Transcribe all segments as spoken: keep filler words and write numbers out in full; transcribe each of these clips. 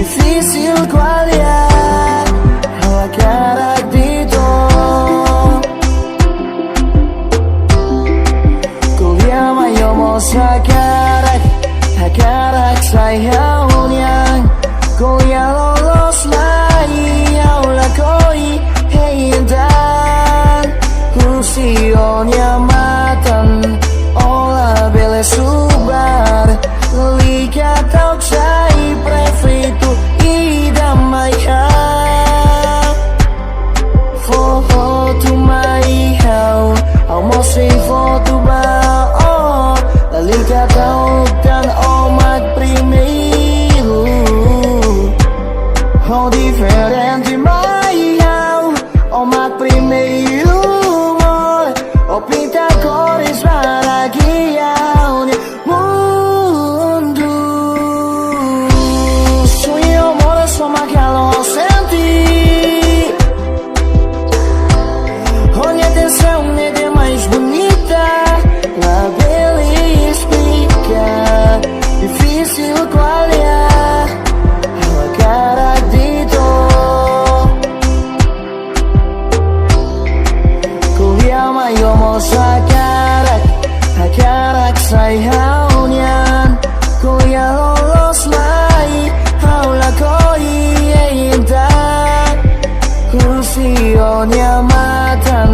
Difisil ko'alia, ha'u hakarak de'it. Ko'alia mai ó mós hakarak, hakarak sai ha'u-nian. Ko'alia loloos mai, ha'u lakohi hein ida-ne'e. Husi ó-nia matan, ó labele subar. Lalika ta'uk sai prefeitu ida mai ha'u. Fó hotu mai ha'u, ha'u mós sei fó hotu ba ó. Lalika ta'uk tan ó mak primeiru. Ó diferente mai ha'u, ó mak primeiru, amor. Ó pinta kores barak iha ha'u-nia mundu. Soñu moras, ó mak halo sente. Ó-nia atensaun ne'e demais bonita, labele esplika. Difisil ko'alia, ha'u hakarak de'it. Ko'alia mai ó mós hakarak, hakarak sai ha'u-nian. Ko'alia loloos mai, ha'u lakohi hein ida-ne'e. Husi ó-nia matan,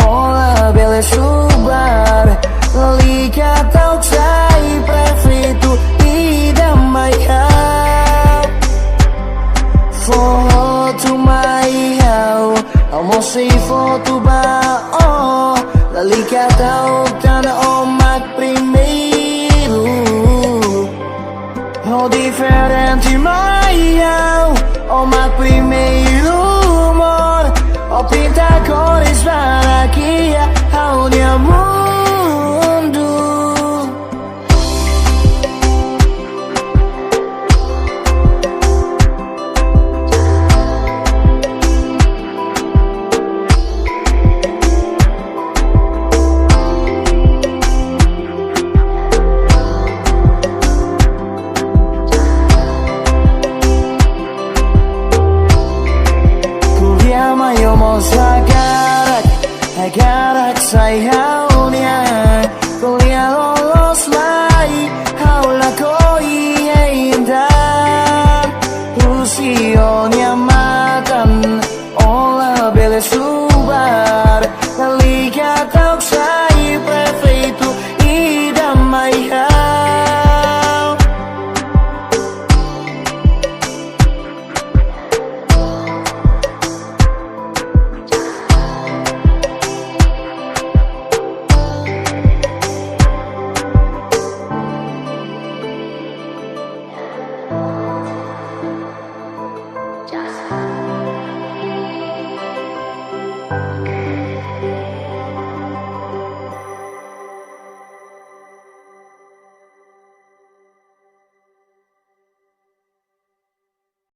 ó labele subar. Lalika ta'uk sai prefeitu ida mai ha'u. Fó hotu mai ha'u, ha'u mós sei fó hotu ba ó. Lalika ta'uk tan ó mak primeiru. Ó diferente mai ha'u, ó mak primeiru, amor. Ó pinta kores barak iha ha'u-nia mundu. Ko'alia mai ó mós hakarak, hakarak sai